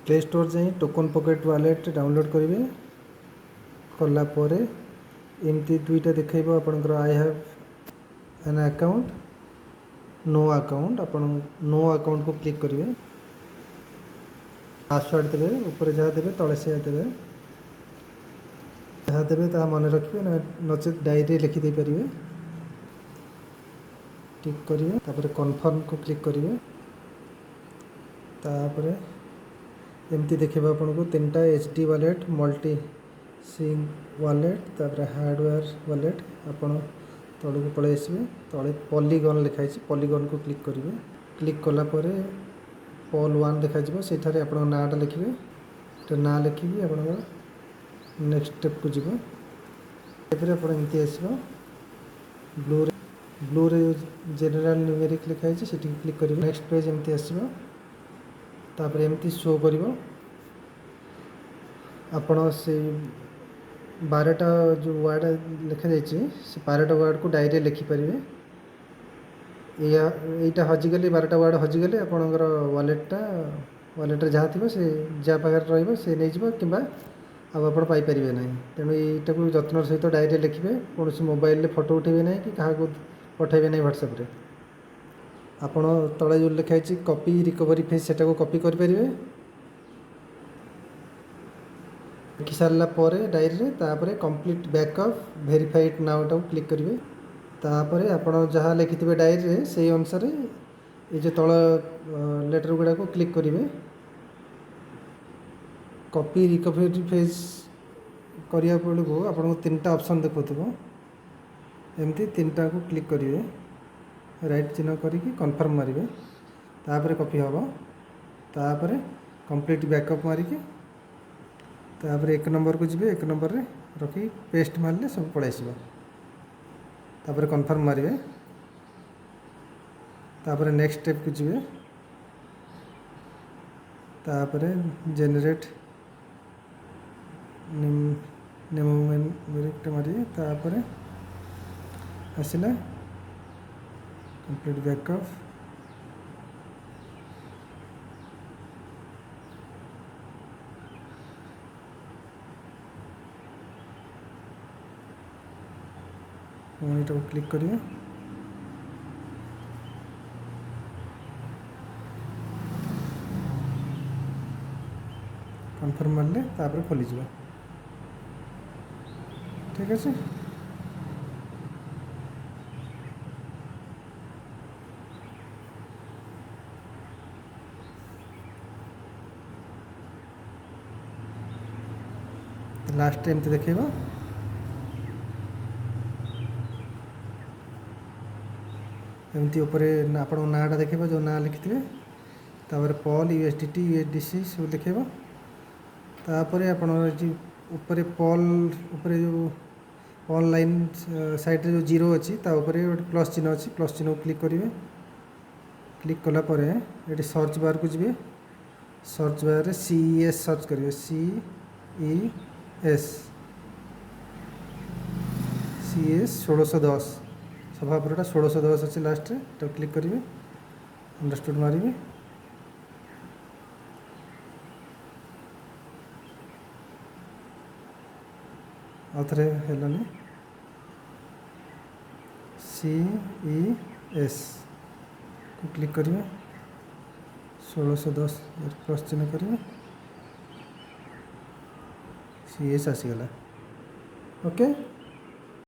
Play store ଯାଇ token pocket wallet download କରିବେ। କଲା ପରେ ଏମିତି ଦୁଇଟା ଦେଖାଇବ ଆପଣଙ୍କର, I have an account, no account. ଆପଣ ନୋ ଆକାଉଣ୍ଟକୁ କ୍ଲିକ୍ କରିବେ। ପାସୱାର୍ଡ଼ ଦେବେ, ଉପରେ ଯାହା ଦେବେ ତଳେ ସେୟା ଦେବେ। ଯାହା ଦେବେ ତାହା ମନେ ରଖିବେ, ନଚେତ୍ ଡାଏରୀରେ ଲେଖିଦେଇପାରିବେ। ଟିକ୍ କରିବେ, ତାପରେ କନଫର୍ମକୁ କ୍ଲିକ୍ କରିବେ। ତାପରେ ଏମିତି ଦେଖିବ ଆପଣଙ୍କୁ ତିନିଟା, HD wallet, multi sig wallet, ତାପରେ ହାର୍ଡ଼ୱେର୍ ୱାଲେଟ୍। ଆପଣ ତଳକୁ ପଳାଇ ଆସିବେ, ତଳେ ପଲିଗନ୍ ଲେଖା ହେଇଛି, ପଲିଗନ୍କୁ କ୍ଲିକ୍ କରିବେ। କ୍ଲିକ୍ କଲା ପରେ ପଲ୍ 1 ଦେଖାଯିବ, ସେଠାରେ ଆପଣଙ୍କ ନାଁଟା ଲେଖିବେ। ତ ନାଁ ଲେଖିକି ଆପଣଙ୍କର ନେକ୍ସଟ ଷ୍ଟେପ୍କୁ ଯିବ। ତାପରେ ଆପଣ ଏମିତି ଆସିବ, ବ୍ଲୁରେ ଜେନେରାଲ ନ୍ୟୁମେରିକ୍ ଲେଖା ହେଇଛି, ସେଠିକି କ୍ଲିକ୍ କରିବେ। ନେକ୍ସଟ ପେଜ୍ ଏମିତି ଆସିବ। ତାପରେ ଏମିତି ଶୋ କରିବ। ଆପଣ ସେଇ 12ଟା ଯେଉଁ ୱାର୍ଡ଼ ଲେଖାଯାଇଛି, ସେ 12ଟା ୱାର୍ଡ଼କୁ ଡାଏରୀରେ ଲେଖିପାରିବେ। ଏଇଟା ହଜିଗଲେ, 12ଟା ୱାର୍ଡ଼ ହଜିଗଲେ ଆପଣଙ୍କର ୱାଲେଟ୍ରେ ଯାହା ଥିବ ସେ ଯାହା ପାଖରେ ରହିବ ସେ ନେଇଯିବ, କିମ୍ବା ଆଉ ଆପଣ ପାଇପାରିବେ ନାହିଁ। ତେଣୁ ଏଇଟାକୁ ଯତ୍ନର ସହିତ ଡାଏରୀରେ ଲେଖିବେ। କୌଣସି ମୋବାଇଲରେ ଫଟୋ ଉଠାଇବେ ନାହିଁ କି କାହାକୁ ପଠାଇବେ ନାହିଁ ହ୍ୱାଟ୍ସଆପ୍ରେ। ଆପଣ ତଳେ ଯେଉଁ ଲେଖା ହେଇଛି କପି ରିକଭରି ଫେଜ୍, ସେଟାକୁ କପି କରିପାରିବେ। ଲେଖି ସାରିଲା ପରେ ଡାଏରୀରେ, ତାପରେ କମ୍ପ୍ଲିଟ୍ ବ୍ୟାକଅପ୍ ଭେରିଫାଇଡ୍ ନାଓଟାକୁ କ୍ଲିକ୍ କରିବେ। ତାପରେ ଆପଣ ଯାହା ଲେଖିଥିବେ ଡାଏରୀରେ ସେଇ ଅନୁସାରେ ଏଇ ଯେଉଁ ତଳ ଲେଟର୍ ଗୁଡ଼ାକୁ କ୍ଲିକ୍ କରିବେ। କପି ରିକଭରି ଫେଜ୍ କରିବା ବେଳକୁ ଆପଣଙ୍କୁ ତିନିଟା ଅପସନ୍ ଦେଖାଉଥିବ। ଏମିତି ତିନିଟାକୁ କ୍ଲିକ୍ କରିବେ, ରାଇଟ୍ ଚିହ୍ନ କରିକି କନଫର୍ମ ମାରିବେ, ତାପରେ କପି ହେବ। ତାପରେ କମ୍ପ୍ଲିଟ୍ ବ୍ୟାକଅପ୍ ମାରିକି ତାପରେ 1 ନମ୍ବରକୁ ଯିବେ, 1 ନମ୍ବରରେ ରଖିକି ପେଷ୍ଟ ମାରିଲେ ସବୁ ପଳାଇ ଆସିବ। ତାପରେ କନଫର୍ମ ମାରିବେ, ତାପରେ ନେକ୍ସଟ ଷ୍ଟେପ୍କୁ ଯିବେ, ତାପରେ ଜେନେରେଟ୍ ନେମୋମେରିକ୍ଟା ମାରିବେ। ତାପରେ ଆସିଲା କମ୍ପ୍ଲିଟ୍ ବ୍ୟାକଅପ୍। ପୁଣି ଏଇଟାକୁ କ୍ଲିକ୍ କରିବେ। କନଫର୍ମ ମାରିଲେ ତାପରେ ଖୋଲିଯିବ। ଠିକ୍ ଅଛି। ଲାଷ୍ଟ ଏମିତି ଦେଖେଇବ। ଏମିତି ଉପରେ ଆପଣଙ୍କ ନାଁଟା ଦେଖେଇବ, ଯେଉଁ ନାଁ ଲେଖିଥିବେ। ତାପରେ ପଲ୍, USDT, USDC ସବୁ ଦେଖେଇବ। ତାପରେ ଆପଣ ଯେଉଁ ଉପରେ ପଲ୍ ଉପରେ ଯେଉଁ ପଲ୍ ଲାଇନ୍ ସାଇଡ଼୍ରେ ଯେଉଁ ଜିରୋ ଅଛି, ତା ଉପରେ ଗୋଟେ ପ୍ଲସ୍ ଚିହ୍ନ ଅଛି, ପ୍ଲସ୍ ଚିହ୍ନକୁ କ୍ଲିକ୍ କରିବେ। କ୍ଲିକ୍ କଲା ପରେ ଏଠି ସର୍ଚ୍ଚ ବାର୍କୁ ଯିବେ। ସର୍ଚ୍ଚ ବାର୍ରେ CES search କରିବେ। CES, CS 1610, ସଭା ଉପରଟା 1610 ଅଛି ଲାଷ୍ଟରେ, ଏଟାକୁ କ୍ଲିକ୍ କରିବେ, ଅଣ୍ଡରଷ୍ଟୁଡ଼ ମାରିବେ। ଆଉ ଥରେ ହେଲାନି, CES କୁ କ୍ଲିକ୍ କରିବେ, 1610 ପ୍ଲସ୍ ଚିହ୍ନ କରିବେ, CS ଆସିଗଲା। ଓକେ।